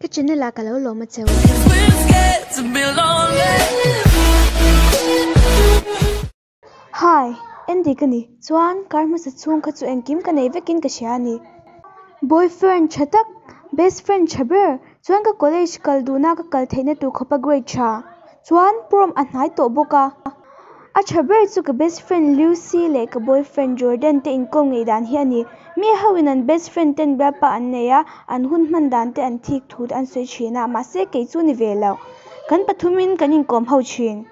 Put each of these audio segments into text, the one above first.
Ka channel ah ka lo lawm a cheu. Hi, Andy ka ni. Chuan kar hmasa chhung kha chu engkim ka nei vekin ka hria a ni. Boyfriend tha tak, best friend tha ber, chuan ka college kal duhna ka kal theihna tur khawpa grade tha. Chuan prom a hnai tawh bawk a. A tha ber chu ka best friend Lucy leh ka boyfriend Jordan te inkawm ngei dan hi a ni. Mi ho in an best friend ten bialpa an nei a, an hun hman dan te an thik thu an sawi thin a, mahse kei chu ni ve lo. Kan pathumin kan inkawm ho thin.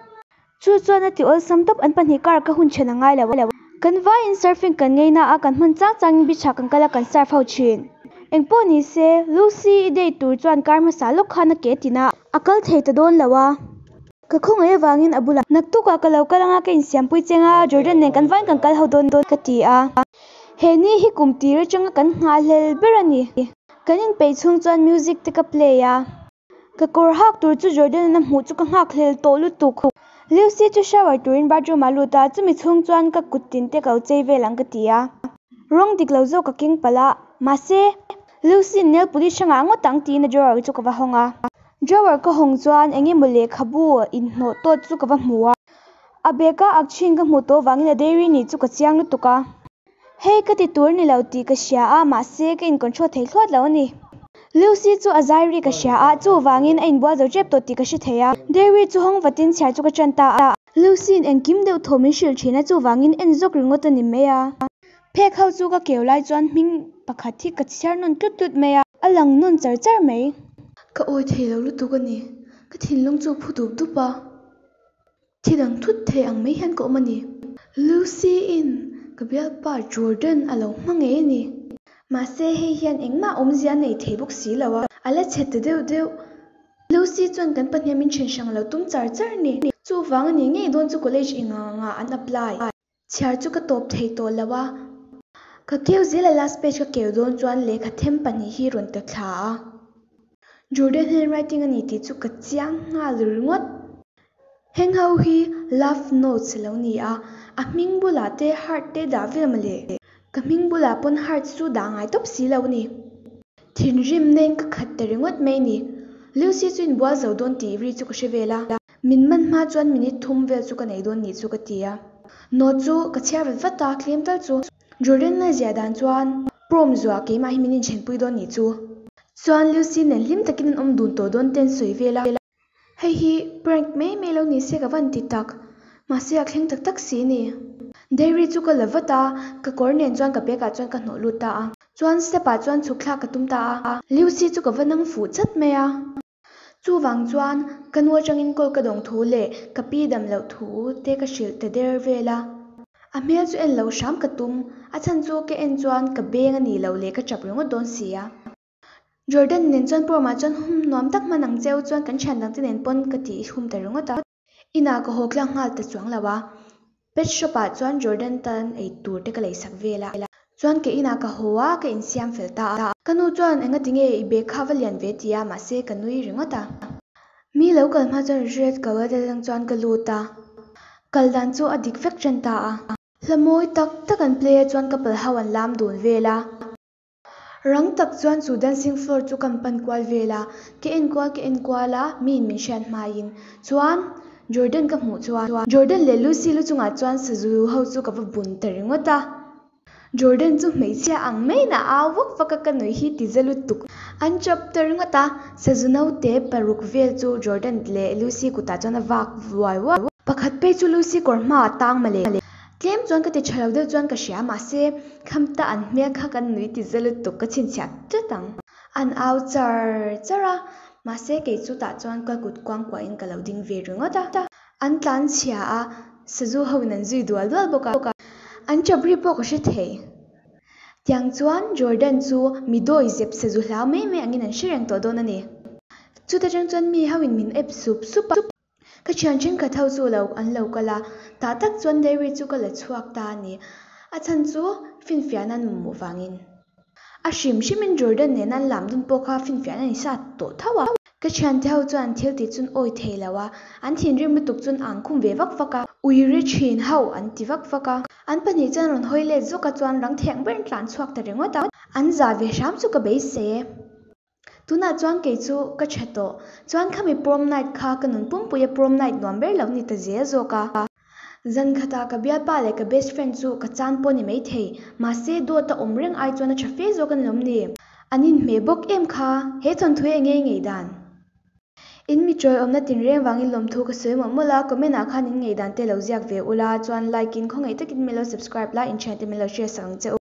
Chu chuan a ti awlsam tawp, an pahnih kar ka hun then a ngai lo. Kan vaiin surfing kan ngei na a, kan hman chang changin beach ah kan kal a, kan surf ho thin. Engpawh ni se, Lucy i date tur chuan kar hmasa lawk khan a ke tin a, a kal thei ta dawn lo a. Ka khawngaih avangin a bulah, Naktukah ka lo kal anga ka insiampui cheng a, Jordan nen kan vaiin kan kal ho dawn ka ti a. He ni hi kum tir atanga kan nghahhlel ber a ni. Kan inpeih chhung chuan music te ka play a. Ka kawr hak tur chu Jordan-a hmuh chu ka nghak hlel tawh lutuk. Lucy chu shower turin bathroom ah a lut a, chumi chhung chuan ka kut tin te ka lo chei vel ang ka ti a. Rawng dik lo zawk ka keng palh a, mahse, Lucy-in nail polish a ngah ngawt ang tiin a drawer chu ka va hawng a. Drawer ka hawng chuan eng emaw lehkhabu inhnawh tawt chu ka va hmu a. A bag a ak chhin ka hmuh tawh vangin a dairy nih chu ka chiang lutuk a. Hei ka ti tur ni lo tih ka hria a, mahse ka in control thei thlawt lo a ni. Lucy chu a zai ri ka hria a, chuvangin a inbual zo tep tawh tih ka hre thei a. Dairy chu hawng vatin chhiar chu ka tan ta a. Lucy-in engkim deuh thaw min hrilh thin a, chuvangin en zawk ringawt a ni mai a. Phek ho chu ka keu lai chuan hming pakhat hi ka chhiar nawn tlut tlut mai a, a lang nawn char char mai. Ka awi thei lo lutuk a ni, ka thinlung chu a phu dup dup a. Thi dang thut thei ang mai hian ka awm a ni. Lucy-in ka bialpa Jordan a lo hma ngei a ni. Mahse hei hian engmah awmzia a nei thei bawk si lo a, a la chhe ta deuh deuh. Lucy chuan kan pahnih min then hrang lo tum char char a ni. Chuvang a ni ngei dawn chu college enganga an apply. Chhiar chu ka tawp thei tawh lo a. Ka keu zel a last page ka keu dawn chuan lehkha them pahnih hi rawn ta thla a. Jordan handwriting a ni tih chu ka chiang nghal ringawt. Heng ho hi love notes a lo ni a, a hming bulah te heart te dah vel mawle. Ka hming bulah pawn heart chu dah ngai tawp si lo a ni. Thinrim nen ka khat ta ringawt mai ni. Lucy chu inbual zo dawn tih ri chu ka hre vel a. Min man hma chuan minute thum vel chu ka nei dawn nih chu ka ti a. Note chu ka chhiar vat vat a, tlem tal chu. Jordan a ziah dan chuan prom zuah keimah hi min inthenpui dawn nih chu. Chuan Lucy nen hlim takin an awm dun tawh dawn te an sawi vel a. Hei hi prank mai mai lo ni se ka van ti tak. Mahse a thleng tak tak si ni. Dairy chu ka la vat a, ka kawr nen chuan ka bag ah chuan ka hnawh lut ta a. Chuan step ah chuan chhuk thlak ka tum ta a. Lucy chu ka va nang fuh chat mai a. Chuvang chuan ka nu atangin call ka dawng thu leh ka pi dam loh thu te ka hrilh ta der vel a. A hmel chu en lo hram ka tum, a chhan chu ka en chuan ka beng a nih loh leh ka tap ringawt dawn si a. Jordan nen chuan pawm ah chuan hum nuam tak hman ang cheu chuan kan thian dang te nen pawn ka tih hum ta ringawt a. Inah ka haw tlang nghal ta chuang lo a, pet shop ah chuan Jordan tan ei tur te ka lei sak vel a, chuan ke inah ka haw a, ka insiam fel ta a. Ka nu chuan enga tinge i bag kha va lian ve ti a, mahse ka nui ringawt a. Mi lo kal hma chuan red ka vel atang chuan ka lut a, kal dan chu a dik vek ṭan ta a. Hla mawi tak tak an play a chuan couple ho an lam dun vel a. Rang tak chuan chu dancing floor chu kan pan kual vel a, ka en kual ka en kual a, miin min hriat hmaiin chuan Jordan ka hmuh chuan Jordan leh Lucy lu chungah chuan sazu ho chu ka va bun ta ringawt a, Jordan chu hmeichhia ang maiin a au vak vak a ka nuih hi ti za lutuk. An chawp ta ringawt a, sazu naute paruk vel chu Jordan leh Lucy kutah chuan a vak vuai vuai. Pakhat phei chu Lucy kawr hmaah a tang mawle. Tlem chuan ka ti tha lo deuh chuan ka hria mahse khamta an hmel kha kan nui ti za lutuk ka chhinchhiah tlat ang. An au char char a, mahse kei chu tah chuan ka kut kuang kuahin ka lo ding ve ringawt a. An tlan chhia a, sazu ho in an zui dual dual bawk a. An chap ri pawh ka hre thei. Tiang chuan Jordan chu mi dawi zep sazu hlau mai mai angin an hre reng tawh dawn a ni. Chuta tang chuan mi ho in min ep sup sup a. Ka thian thenkhat ho chu lo an lo kal a, tah tak chuan diary chu ka la chhuak ta a ni. A chhan chu finfiahna an mamawh vangin. A hrim hrimin Jordan nena an lam dun pawh kha finfiahna a ni sa tawh tho a. Ka thiante ho chuan an thil tih chun awi thei lo a, an thinrim lutuk chun ang khum ve vak vak a. Ui ri thin ho an ti vak vak a. An pahnih chuan rawn hawi let zawk a chuan rang theng berin tlan chhuak ta ringawt a. An za ve hram chu ka beisei e. Tunah chuan kei chu ka tha tawh. Chuan khami prom night kha ka nun pumpuia prom night nuam ber lo ni ta zel zawk a. Zan khatah ka bialpa leh ka best friend chu ka chan pawh ni maithei, mahse dawt a awm reng ai chuan a tha fe zawk a ni lawm ni? An inhmeh bawk em kha? He thawnthu hi enge i ngaihdan? In mi tawiawmna tinreng vangin lawmthu ka sawi mawlh mawlh a, comment ah khan in ngaihdan te lo ziak ve ula, chuan like in khawngaih takin min lo subscribe la, inthiante min lo share sak ang che u.